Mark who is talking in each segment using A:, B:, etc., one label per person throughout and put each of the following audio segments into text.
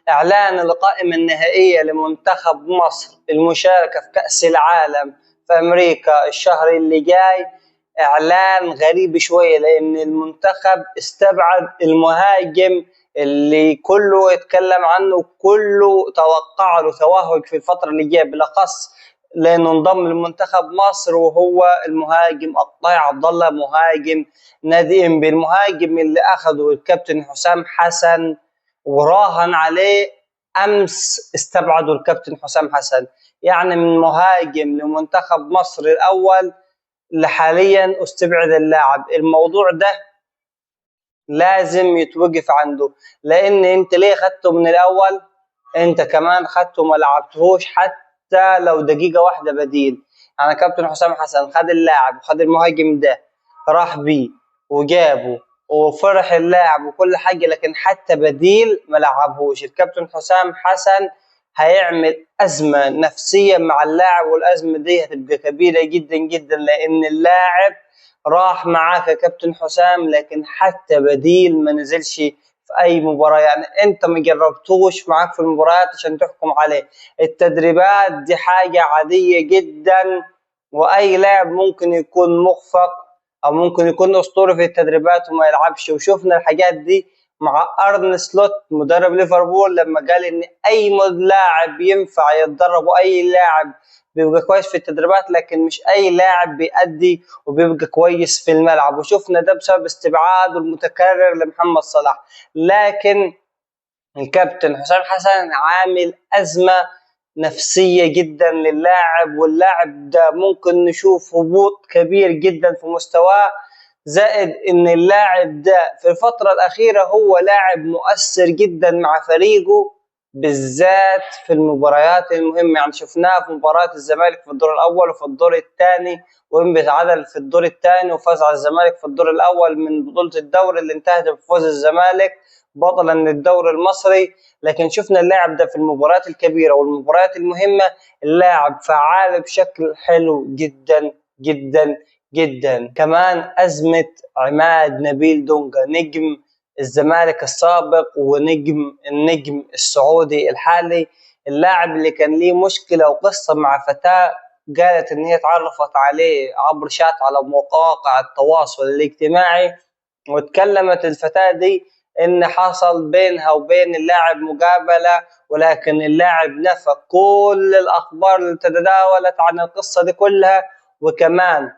A: اعلان القائمة النهائية لمنتخب مصر المشاركة في كأس العالم في امريكا الشهر اللي جاي اعلان غريب شوية، لان المنتخب استبعد المهاجم اللي كله اتكلم عنه، كله توقع له توهج في الفترة اللي جاية، بالاخص لانه انضم لمنتخب مصر، وهو المهاجم الطايع عبد الله مهاجم نادي انبي، المهاجم اللي اخذه الكابتن حسام حسن وراهن عليه امس استبعده الكابتن حسام حسن. يعني من مهاجم لمنتخب مصر الاول لحاليا استبعد اللاعب. الموضوع ده لازم يتوقف عنده، لان انت ليه خدته من الاول؟ انت كمان خدته ما لعبتهوش حتى لو دقيقة واحدة بديل. يعني كابتن حسام حسن خد اللاعب وخد المهاجم ده، راح بيه وجابه وفرح اللاعب وكل حاجة، لكن حتى بديل ما لعبهوش. الكابتن حسام حسن هيعمل أزمة نفسية مع اللاعب، والأزمة دي هتبقى كبيرة جدا جدا، لأن اللاعب راح معاك يا كابتن حسام لكن حتى بديل ما نزلش في أي مباراة. يعني أنت ما جربتوش معاك في المباريات عشان تحكم عليه. التدريبات دي حاجة عادية جدا، وأي لاعب ممكن يكون مخفق أو ممكن يكون أسطوري في التدريبات وما يلعبش. وشفنا الحاجات دي مع أرن سلوت مدرب ليفربول لما قال إن أي لاعب ينفع يتدرب وأي لاعب بيبقى كويس في التدريبات، لكن مش أي لاعب بيأدي وبيبقى كويس في الملعب. وشفنا ده بسبب استبعاده المتكرر لمحمد صلاح. لكن الكابتن حسام حسن عامل أزمة نفسية جدا للاعب، واللاعب ده ممكن نشوف هبوط كبير جدا في مستواه، زائد ان اللاعب ده في الفترة الأخيرة هو لاعب مؤثر جدا مع فريقه، بالذات في المباريات المهمة. يعني شفناه في مباراة الزمالك في الدور الأول وفي الدور الثاني، وإنبي تعادل في الدور الثاني وفاز على الزمالك في الدور الأول من بطولة الدوري اللي انتهت بفوز الزمالك بطلا للدوري المصري. لكن شفنا اللاعب ده في المباريات الكبيرة والمباريات المهمة اللاعب فعال بشكل حلو جدا جدا جدا. كمان أزمة عماد نبيل دونجا، نجم الزمالك السابق ونجم النجم السعودي الحالي، اللاعب اللي كان ليه مشكلة وقصة مع فتاة قالت إن هي تعرفت عليه عبر شات على مواقع التواصل الاجتماعي، واتكلمت الفتاة دي إن حصل بينها وبين اللاعب مقابلة، ولكن اللاعب نفى كل الأخبار اللي تداولت عن القصة دي كلها. وكمان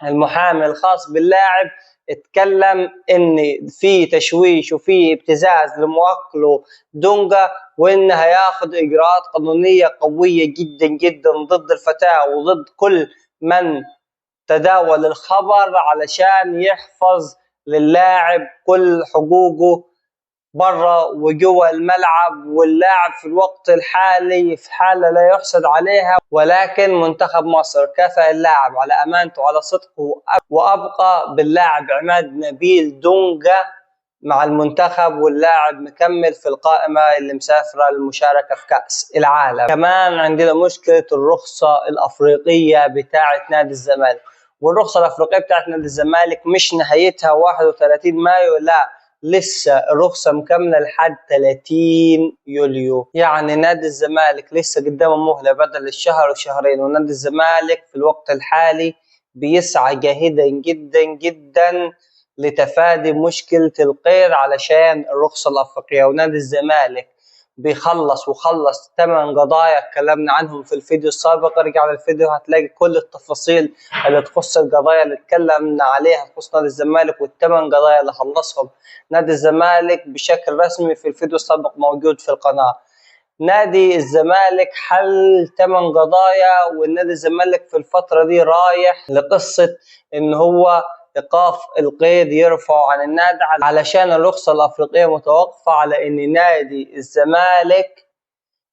A: المحامي الخاص باللاعب اتكلم ان في تشويش وفي ابتزاز لموكله دونجا، وان هياخد اجراءات قانونية قوية جدا جدا ضد الفتاة وضد كل من تداول الخبر، علشان يحفظ للاعب كل حقوقه بره وجوه الملعب. واللاعب في الوقت الحالي في حالة لا يحسد عليها، ولكن منتخب مصر كافأ اللاعب على أمانته وعلى صدقه، وأبقى باللاعب عماد نبيل دونجا مع المنتخب، واللاعب مكمل في القائمة اللي مسافرة للمشاركة في كأس العالم. كمان عندنا مشكلة الرخصة الأفريقية بتاعة نادي الزمالك، والرخصة الأفريقية بتاعة نادي الزمالك مش نهايتها 31 مايو، لا لسه الرخصة مكملة لحد 30 يوليو. يعني نادي الزمالك لسه قدامه مهلة بدل الشهر وشهرين، ونادي الزمالك في الوقت الحالي بيسعى جاهدا جدا جدا لتفادي مشكلة القيد علشان الرخصة الأفريقية. ونادي الزمالك بيخلص وخلص 8 قضايا اتكلمنا عنهم في الفيديو السابق، ارجع للفيديو هتلاقي كل التفاصيل اللي تخص القضايا اللي اتكلمنا عليها تخص نادي الزمالك، والثمان قضايا اللي خلصهم نادي الزمالك بشكل رسمي في الفيديو السابق موجود في القناة. نادي الزمالك حل 8 قضايا، والنادي الزمالك في الفترة دي رايح لقصة ان هو ايقاف القيد يرفعه عن النادي علشان الرخصة الافريقية متوقفة على ان نادي الزمالك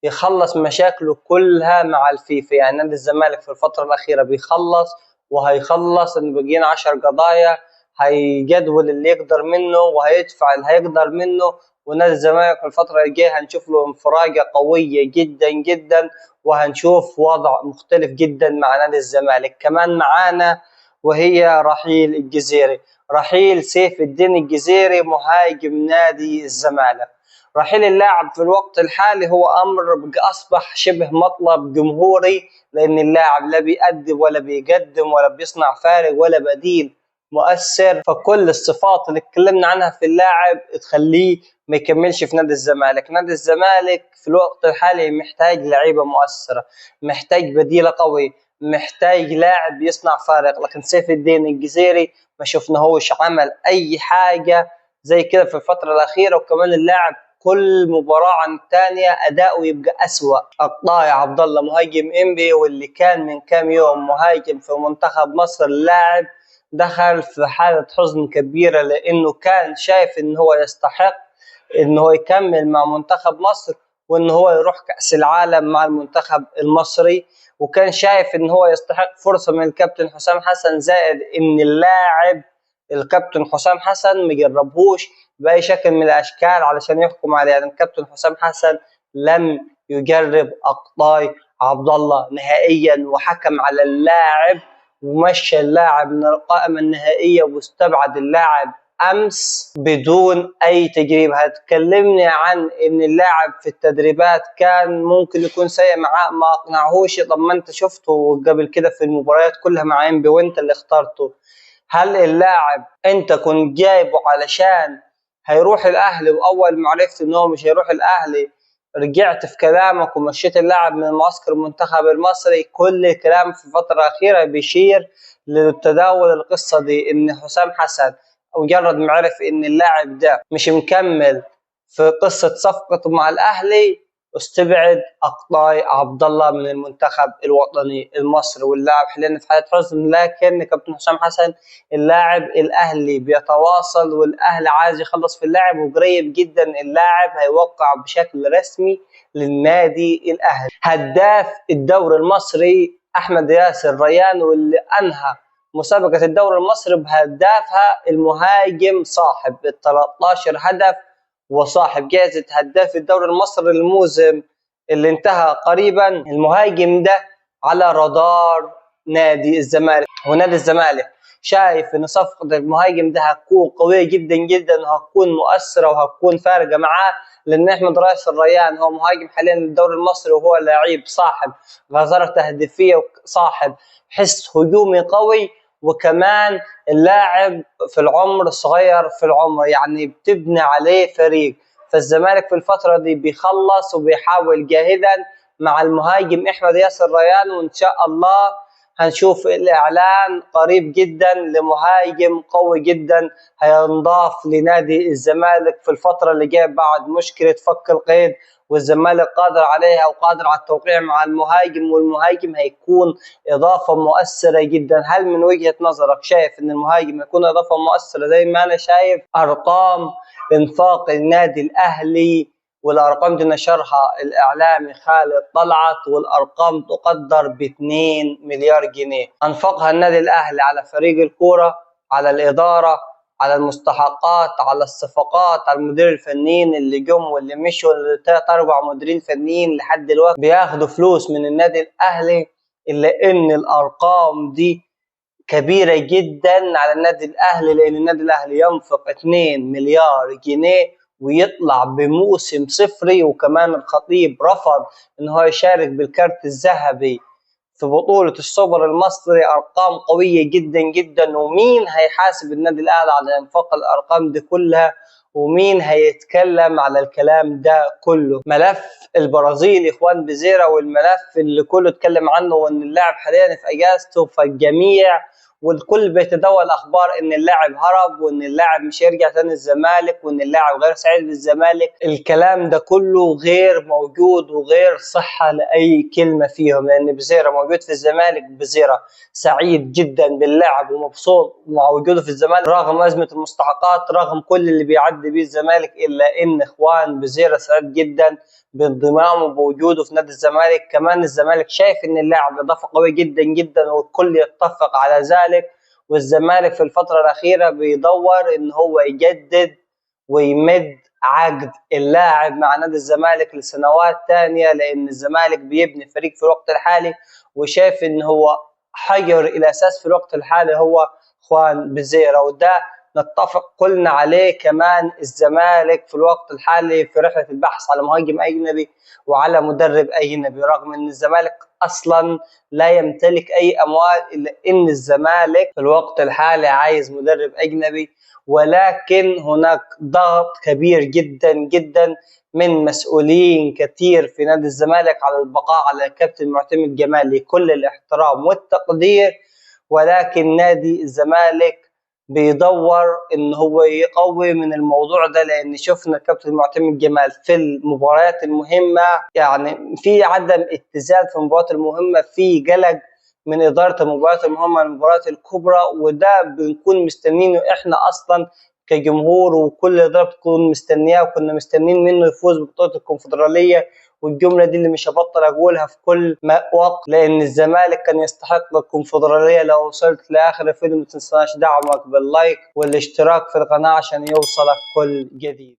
A: يخلص مشاكله كلها مع الفيفا. يعني نادي الزمالك في الفترة الاخيرة بيخلص وهيخلص، ان بقينا 10 قضايا هيجدول اللي يقدر منه وهيدفع اللي هيقدر منه. ونادي الزمالك في الفترة الجاية هنشوف له انفراجة قوية جدا جدا، وهنشوف وضع مختلف جدا مع نادي الزمالك. كمان معانا وهي رحيل الجزيري، رحيل سيف الدين الجزيري مهاجم نادي الزمالك. رحيل اللاعب في الوقت الحالي هو امر اصبح شبه مطلب جمهوري، لان اللاعب لا بيأدي ولا بيقدم ولا بيصنع فارق ولا بديل مؤثر، فكل الصفات اللي اتكلمنا عنها في اللاعب تخليه ما يكملش في نادي الزمالك. نادي الزمالك في الوقت الحالي محتاج لعيبة مؤثرة، محتاج بديل قوي، محتاج لاعب يصنع فارق، لكن سيف الدين الجزيري ما شفناهوش عمل اي حاجة زي كده في الفترة الاخيرة، وكمان اللاعب كل مباراة عن الثانية اداؤه يبقى اسوأ. الطايع عبد الله مهاجم انبي، واللي كان من كام يوم مهاجم في منتخب مصر، اللاعب دخل في حالة حزن كبيرة لأنه كان شايف إن هو يستحق إن هو يكمل مع منتخب مصر وإن هو يروح كأس العالم مع المنتخب المصري، وكان شايف إن هو يستحق فرصة من الكابتن حسام حسن، زائد إن اللاعب الكابتن حسام حسن مجربهوش بأي شكل من الأشكال علشان يحكم عليه. يعني الكابتن حسام حسن لم يجرب أقطاي عبد الله نهائيا، وحكم على اللاعب ومشى اللاعب من القائمة النهائية واستبعد اللاعب أمس بدون أي تجريب. هتكلمني عن إن اللاعب في التدريبات كان ممكن يكون سيء معاه، ما أقنعهوش. طب ما أنت شفته قبل كده في المباريات كلها مع إنبي وأنت اللي اخترته. هل اللاعب أنت كنت جايبه علشان هيروح الأهلي، وأول ما عرفت إن هو مش هيروح الأهلي رجعت في كلامك ومشيت اللاعب من معسكر المنتخب المصري؟ كل الكلام في الفترة الأخيرة بيشير للتداول القصة دي، إن حسام حسن مجرد ما عرف إن اللاعب ده مش مكمل في قصة صفقته مع الأهلي استبعد أقطاي عبد الله من المنتخب الوطني المصري، واللاعب حاليا في حالة حزن. لكن كابتن حسام حسن اللاعب الأهلي بيتواصل، والأهلي عايز يخلص في اللاعب، وقريب جدا اللاعب هيوقع بشكل رسمي للنادي الأهلي. هداف الدوري المصري أحمد ياسر ريان، واللي أنهى مسابقة الدوري المصري بهدافها المهاجم صاحب ال 13 هدف وصاحب جائزة هداف الدوري المصري الموسم اللي انتهى قريبا. المهاجم ده على رادار نادي الزمالك، ونادي الزمالك شايف ان صفقة المهاجم ده هتكون قوية جدا جدا وهتكون مؤثرة وهتكون فارقة معاه، لان احمد ياسر ريان هو مهاجم حاليا للدوري المصري، وهو لعيب صاحب غزارة تهديفية وصاحب حس هجومي قوي، وكمان اللاعب في العمر صغير في العمر، يعني بتبني عليه فريق. فالزمالك في الفترة دي بيخلص وبيحاول جاهدا مع المهاجم احمد ياسر ريان، وان شاء الله هنشوف الاعلان قريب جدا لمهاجم قوي جدا هينضاف لنادي الزمالك في الفترة اللي جاية بعد مشكلة فك القيد، والزمالك قادر عليها وقادر على التوقيع مع المهاجم، والمهاجم هيكون إضافة مؤثرة جدا. هل من وجهة نظرك شايف إن المهاجم هيكون إضافة مؤثرة زي ما أنا شايف؟ أرقام إنفاق النادي الأهلي والأرقام دي نشرها الإعلامي خالد طلعت، والأرقام تقدر ب 2 مليار جنيه أنفقها النادي الأهلي على فريق الكورة، على الإدارة، على المستحقات، على الصفقات، على المدير الفنيين اللي جم واللي مشوا، اللي 3 4 مديرين فنيين لحد دلوقتي بياخدوا فلوس من النادي الأهلي. إلا إن الأرقام دي كبيرة جدا على النادي الأهلي، لأن النادي الأهلي ينفق 2 مليار جنيه ويطلع بموسم صفري. وكمان الخطيب رفض إن هو يشارك بالكارت الذهبي في بطولة السوبر المصري. أرقام قوية جدا جدا، ومين هيحاسب النادي الأهلي على إنفاق الأرقام دي كلها؟ ومين هيتكلم على الكلام ده كله؟ ملف البرازيلي خوان بيزيرا، والملف اللي كله اتكلم عنه، وإن اللاعب حاليا في أجازته، فالجميع والكل بيتداول اخبار ان اللاعب هرب، وان اللاعب مش هيرجع تاني الزمالك، وان اللاعب غير سعيد بالزمالك. الكلام ده كله غير موجود وغير صحة لاي كلمة فيهم، لان بزيرة موجود في الزمالك، بزيرة سعيد جدا باللاعب ومبسوط مع وجوده في الزمالك رغم ازمة المستحقات، رغم كل اللي بيعدي بيه الزمالك، الا ان خوان بزيرة سعيد جدا بانضمامه وبوجوده في نادي الزمالك. كمان الزمالك شايف ان اللاعب اضافه قوية جدا جدا، والكل يتفق على ذلك. والزمالك في الفترة الاخيرة بيدور ان هو يجدد ويمد عقد اللاعب مع نادي الزمالك لسنوات تانية، لان الزمالك بيبني فريق في الوقت الحالي، وشايف ان هو حجر الاساس في الوقت الحالي هو خوان بزيرة، وده نتفق كلنا عليه. كمان الزمالك في الوقت الحالي في رحلة البحث على مهاجم أجنبي وعلى مدرب أجنبي، رغم أن الزمالك أصلا لا يمتلك أي أموال، إلا أن الزمالك في الوقت الحالي عايز مدرب أجنبي. ولكن هناك ضغط كبير جدا جدا من مسؤولين كثير في نادي الزمالك على البقاء على الكابتن معتمد جمال، كل الاحترام والتقدير، ولكن نادي الزمالك بيدور ان هو يقوي من الموضوع ده، لان شفنا الكابتن معتمد جمال في المباريات المهمة يعني في عدم اتزان في المباريات المهمة، في قلق من ادارة المباريات المهمة المباريات الكبرى، وده بنكون مستنينه احنا اصلا كجمهور، وكل ادارة بتكون مستنياه، وكنا مستنيين منه يفوز ببطولة الكونفدراليه. والجملة دي اللي مش هبطل اقولها في كل وقت، لان الزمالك كان يستحق الكونفدراليه. لو وصلت لاخر الفيديو ما تنساش دعمك بال like والاشتراك في القناة عشان يوصلك كل جديد.